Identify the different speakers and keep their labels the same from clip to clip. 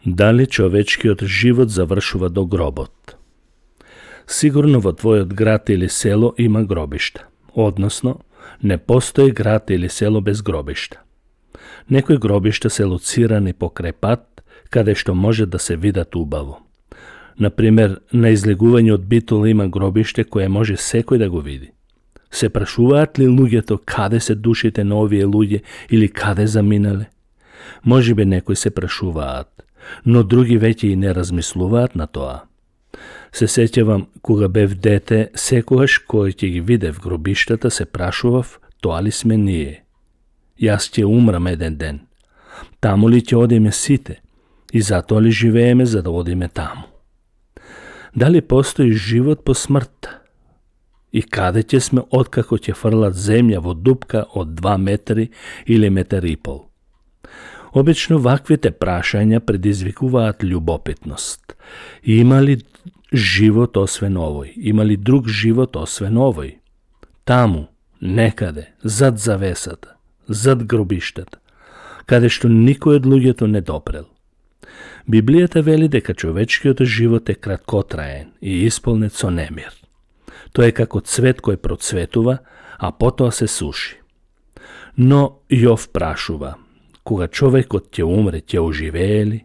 Speaker 1: Дали човечкиот живот завршува до гробот? Сигурно во твојот град или село има гробишта, односно, не постои град или село без гробишта. Некои гробишта се лоцирани покрај пат, каде што може да се видат убаво. Например, на излегување од Битол има гробиште кое може секој да го види. Се прашуваат ли луѓето каде се душите на овие луѓе или каде заминале? Можеби некои се прашуваат, но други веќе и не размислуваат на тоа. Се сеќавам, кога бев дете, секогаш кој ќе ги видев гробиштата, се прашував, тоа ли сме ние? Јас ќе умрам еден ден. Таму ли ќе одиме сите? И затоа ли живееме за да одиме таму? Дали постои живот по смрт? И каде ќе сме откако ќе фрлат земја во дупка од 2 метри или метар и пол? Обично ваквите прашања предизвикуваат љубопитност. Има ли живот освен овој? Има ли друг живот освен овој? Таму, некаде, зад завесата, зад гробиштата, каде што никој од луѓето не допрел. Библијата вели дека човечкиот живот е краткотраен и исполнет со немир. Тој е како цвет кој процветува, а потоа се суши. Но Јов прашува, кога човекот ќе умре, ќе оживее ли?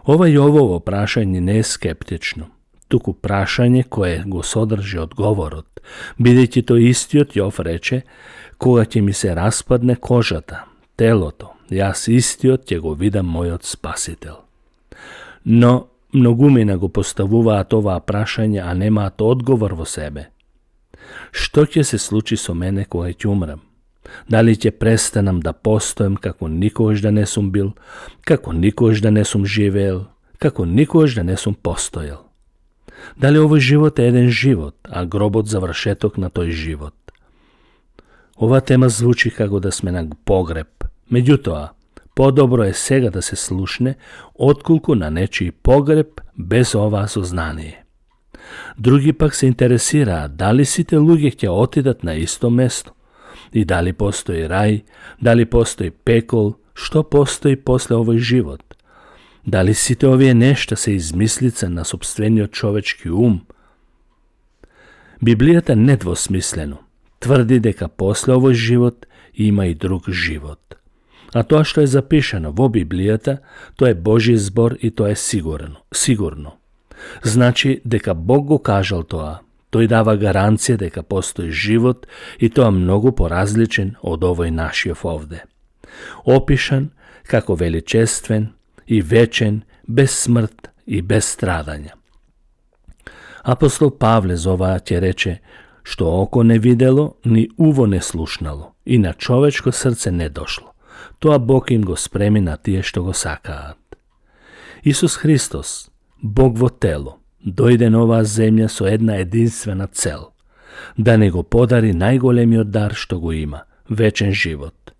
Speaker 1: Ова Јовово прашање не е скептично, туку прашање кое го содржи одговорот, бидејќи тој истиот Јов рече, кога ќе ми се распадне кожата, телото, јас истиот ќе го видам мојот Спасител. Но многумина го поставуваат оваа прашање, а немаат одговор во себе. Што ќе се случи со мене кога ќе умрам? Дали ќе престанам да постојам како никогаш да не сум бил, како никогаш да не сум живеел, како никогаш да не сум постојал? Дали овој живот е еден живот, а гробот завршеток на тој живот? Ова тема звучи како да сме на погреб. Меѓутоа, подобро е сега да се слушне, отколку на нечiji погреб без оваа сознание. Други пак се интересираат дали сите луѓе ќе отидат на исто место, и дали постои рај, дали постои пекол, што постои после овој живот. Дали сите овие нешта се измислица на сопствениот човечки ум? Библијата недвосмислено тврди дека после овој живот има и друг живот. А тоа што е запишано во Библијата, тоа е Божји збор и тоа е сигурно. Значи дека Бог го кажал тоа. Тој дава гаранција дека постои живот и тоа многу поразличен од овој нашиот овде. Опишан како величествен и вечен, без смрт и без страдања. Апостол Павле за оваа ќе рече, што око не видело, ни уво не слушнало и на човечко срце не дошло. Тоа Бог им го спреми на тие што го сакаат. Исус Христос, Бог во тело, дојде на оваа земја со една единствена цел, да не го подари најголемиот дар што го има, вечен живот.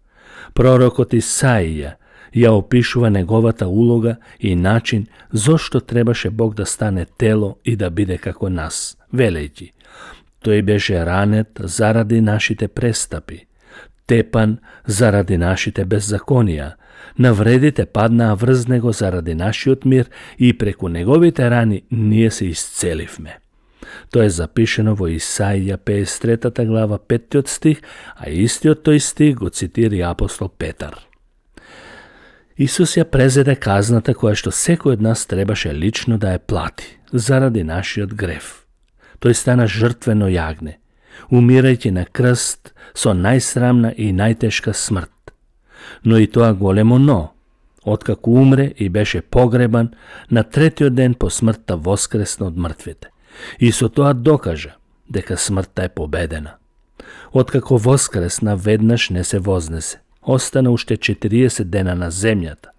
Speaker 1: Пророкот Исаија ја опишува неговата улога и начин зошто требаше Бог да стане тело и да биде како нас, велејќи: тој беше ранет заради нашите престапи, тепан заради нашите беззаконија, навредите паднаа врз него заради нашиот мир и преку неговите рани ние се исцеливме. Тоа е запишено во Исаија 53 глава 5 стих, а истиот тој стих го цитира и апостол Петар. Исус ја презеде казната која што секој од нас требаше лично да ја плати заради нашиот грев. Тој стана жртвено јагне, умирајќи на крст со најсрамна и најтешка смрт. Но и тоа големо но, откако умре и беше погребан, на третиот ден по смртта воскресна од мртвите. И со тоа докажа дека смртта е победена. Откако воскресна, веднаш не се вознесе. Остана уште 40 дена на земјата.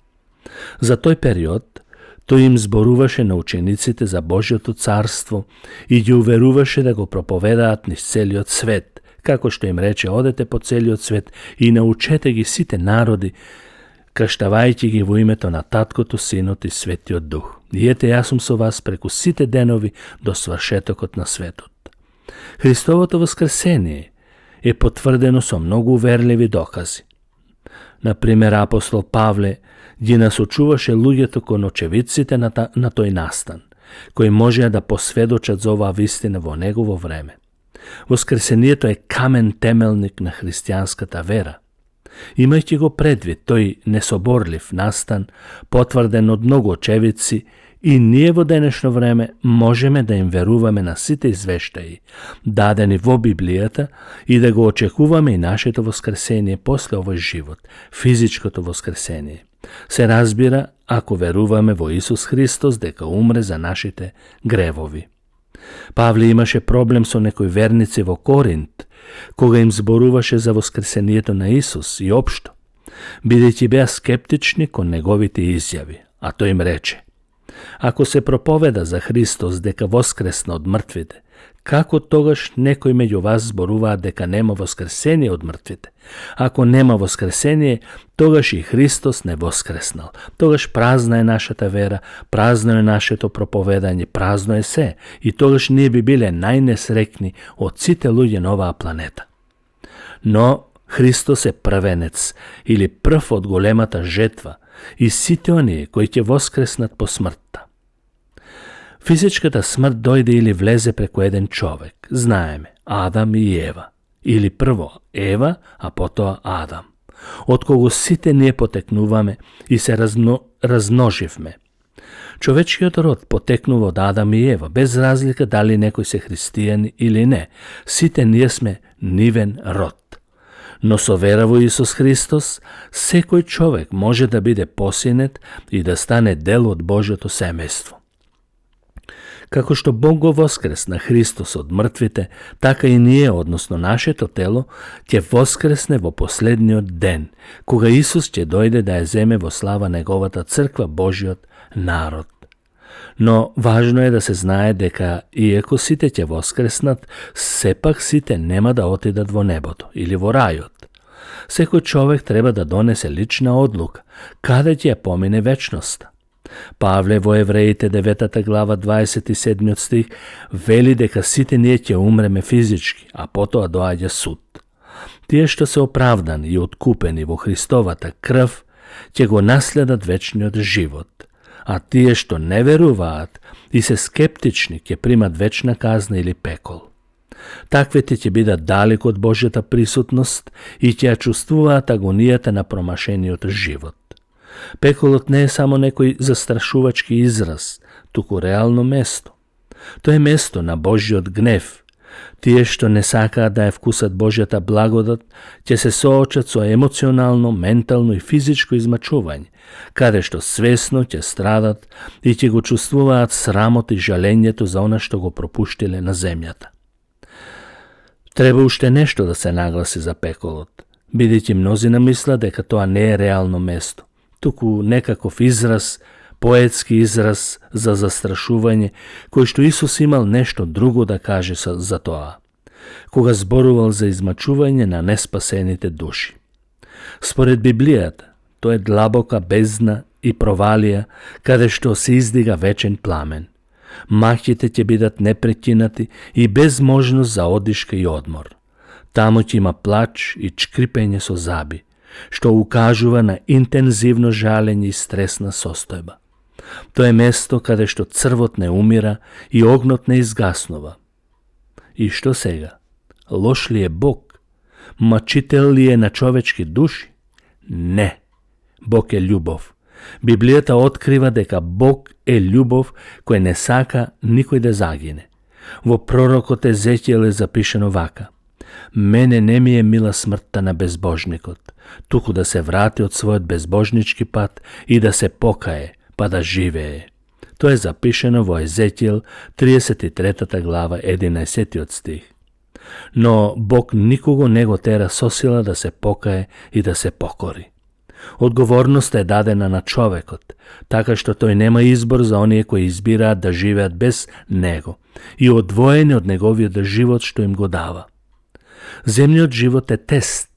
Speaker 1: За тој период, тој им зборуваше на учениците за Божјото царство и ги уверуваше да го проповедаат низ целиот свет, како што им рече: одете по целиот свет и научете ги сите народи, крштавајќи ги во името на Таткото, Синот и Светиот Дух. И ете, јас сум со вас преку сите денови до свршетокот на светот. Христовото воскресение е потврдено со многу уверливи докази. Например, апостол Павле ги насочуваше луѓето кон очевидците на тој настан, кои можеа да посведочат за оваа вистина во негово време. Воскресението е камен темелник на христијанската вера. Имајќи го предвид тој несоборлив настан, потврден од многу очевидци, и ние во денешно време можеме да им веруваме на сите извештаи, дадени во Библијата, и да го очекуваме и нашето воскресение после овој живот, физичкото воскресение. Се разбира, ако веруваме во Исус Христос дека умре за нашите гревови. Павле имаше проблем со некои верници во Коринт, кога им зборуваше за воскресението на Исус и општо, бидејќи беа скептични кон неговите изјави, а тој им рече: ако се проповеда за Христос дека воскресна од мртвите, како тогаш некои меѓу вас зборуваат дека нема воскресение од мртвите? Ако нема воскресение, тогаш и Христос не воскреснал. Тогаш празна е нашата вера, празно е нашето проповедање, празно е се, и тогаш ние би биле најнесрекни од сите луѓе на оваа планета. Но Христос е првенец, или прв од големата жетва, и сите оние кои ќе воскреснат по смртта. Физичката смрт дојде или влезе преку еден човек, знаеме, Адам и Ева, или прво Ева, а потоа Адам, од кого сите ние потекнуваме и се размноживме. Човечкиот род потекнува од Адам и Ева, без разлика дали некој се христијани или не, сите ние сме нивен род. Но со вера во Исус Христос, секој човек може да биде посинет и да стане дел од Божјото семејство. Како што Бог го воскресна Христос од мртвите, така и ние, односно нашето тело, ќе воскресне во последниот ден, кога Исус ќе дојде да ја земе во слава неговата црква, Божјиот народ. Но важно е да се знае дека иако сите ќе воскреснат, сепак сите нема да отидат во небото или во рајот. Секој човек треба да донесе лична одлука, каде ќе ја помине вечноста. Павле во Евреите 9 глава 27 стих вели дека сите ние ќе умреме физички, а потоа доаѓа суд. Тие што се оправдани и откупени во Христовата крв ќе го наследат вечниот живот, а тие што не веруваат и се скептични ќе примат вечна казна или пекол. Таквите ќе бидат далеко од Божјата присутност и ќе ја чувствуваат агонијата на промашениот живот. Пеколот не е само некој застрашувачки израз, туку реално место. Тоа е место на Божјиот гнев. Тие што не сакаат да ја вкусат Божјата благодат, ќе се соочат со емоционално, ментално и физичко измачување, каде што свесно ќе страдат и ќе го чувствуваат срамот и жалењето за она што го пропуштиле на земјата. Треба уште нешто да се нагласи за пеколот, бидејќи мнозина мислат дека тоа не е реално место, туку некаков израз, поетски израз за застрашување, кој што Исус имал нешто друго да каже за тоа, кога зборувал за измачување на неспасените души. Според Библијата, тоа е длабока бездна и провалија, каде што се издига вечен пламен. Махите ќе бидат непрекинати и без можност за одишка и одмор. Таму ќе има плач и чкрипење со заби, што укажува на интензивно жалење и стресна состојба. Тоа е место каде што црвот не умира и огнот не изгаснува. И што сега? Лош ли е Бог? Мачител ли е на човечки души? Не. Бог е љубов. Библијата открива дека Бог е љубов кој не сака никој да загине. Во пророкот Езекиел е запишено вака: мене не ми е мила смртта на безбожникот, туку да се врати од својот безбожнички пат и да се покае, па да живее. Тоа е запишено во Езекиел 33 глава 11 стих. Но Бог никого не го тера со сила да се покае и да се покори. Одговорноста е дадена на човекот, така што тој нема избор за оние кои избираат да живеат без него и одвоени од неговиот живот што им го дава. Земниот живот е тест,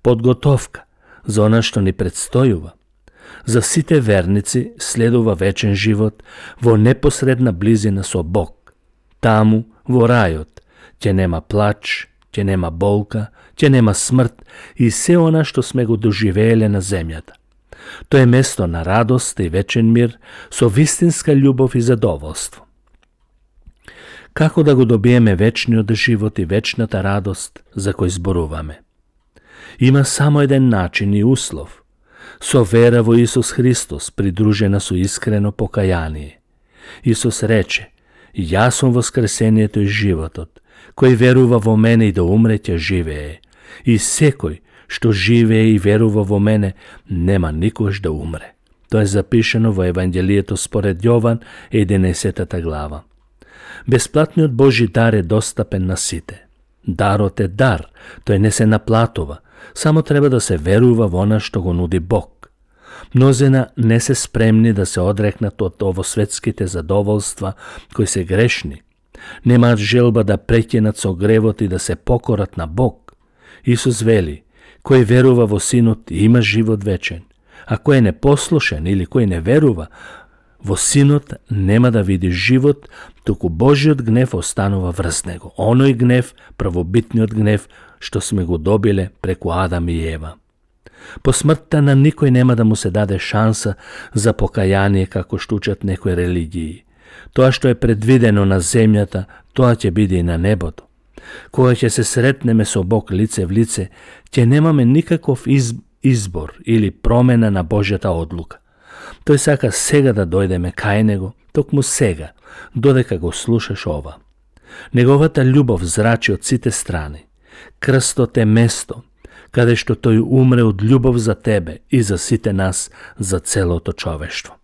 Speaker 1: подготовка за она што ни предстојува. За сите верници следува вечен живот во непосредна близина со Бог. Таму, во рајот, ќе нема плач, ќе нема болка, ќе нема смрт и се она што сме го доживееле на земјата. To je mesto na radost i večen mir, со вистинска љубов и задоволство. Како да го добиеме вечниот живот и вечната радост за кој зборуваме? Има само еден начин и услов. Со вера во Исус Христос, придружена со искрено покаяние. Исус рече: Јас сум воскресението и животот. Кој верува во мене и да умре ќе живее. И секој што живее и верува во мене нема никош да умре. Тоа е запишено во Евангелието според Јован, 11 глава. Бесплатниот Божи дар е достапен на сите. Дарот е дар, тој не се наплатува, само треба да се верува во она што го нуди Бог. Мнозина не се спремни да се одрекнат од овосветските задоволства кои се грешни. Немаат желба да прекинат со гревот и да се покорат на Бог. Исус вели: кој верува во Синот има живот вечен, а кој е непослушен или кој не верува во Синот нема да види живот, туку Божиот гнев останува врз него. Оној гнев, првобитниот гнев, што сме го добиле преку Адам и Ева. По смртта на никој нема да му се даде шанса за покаяние како што учат некои религии. Тоа што е предвидено на земјата, тоа ќе биде и на небото. Кога ќе се сретнеме со Бог лице в лице, ќе немаме никаков избор или промена на Божјата одлука. Тој сака сега да дојдеме кај Него, токму сега, додека го слушаш ова. Неговата љубов зрачи од сите страни. Крстот е место каде што тој умре од љубов за тебе и за сите нас, за целото човештво.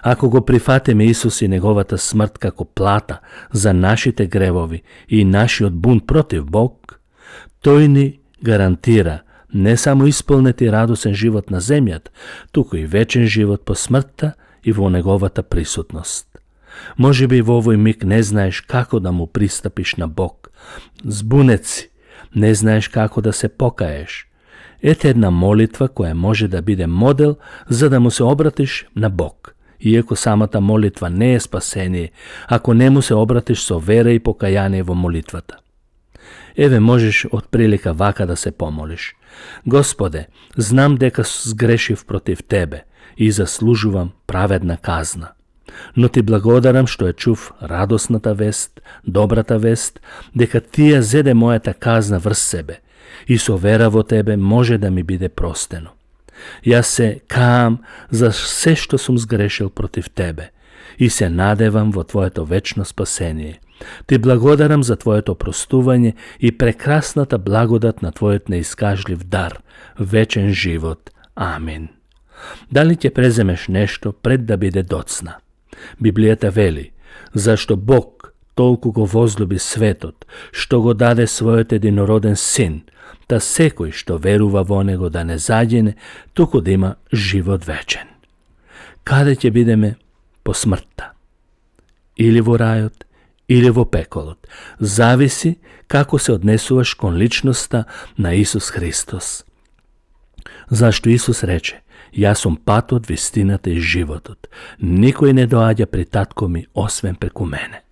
Speaker 1: Ако го прифатиме Исус и неговата смрт како плата за нашите гревови и нашиот бунт против Бог, тој ни гарантира не само исполнет и радосен живот на земјата, туку и вечен живот по смртта и во неговата присутност. Може би во овој миг не знаеш како да му пристапиш на Бог. Збунет си, не знаеш како да се покаеш. Ете една молитва која може да биде модел за да му се обратиш на Бог. Иако самата молитва не е спасение, ако не му се обратиш со вера и покаяние во молитвата. Еве можеш од прилика вака да се помолиш. Господе, знам дека сгрешив против Тебе и заслужувам праведна казна. Но Ти благодарам што ја чув радосната вест, добрата вест, дека Ти ја зеде мојата казна врз себе и со вера во Тебе може да ми биде простено. Јас се каам за се што сум сгрешил против Тебе и се надевам во Твоето вечно спасение. Ти благодарам за Твоето простување и прекрасната благодат на Твојот неискажлив дар, вечен живот. Амин. Дали ќе преземеш нешто пред да биде доцна? Библијата вели: зашто Бог толку го возлюби светот, што го даде својот единороден син, та секој што верува во него да не загине, туку да има живот вечен. Каде ќе бидеме по смртта? Или во рајот, или во пеколот. Зависи како се однесуваш кон личноста на Исус Христос. Зашто Исус рече: Јас сум патот, вистината и животот. Никој не доаѓа при татко ми освен преку мене.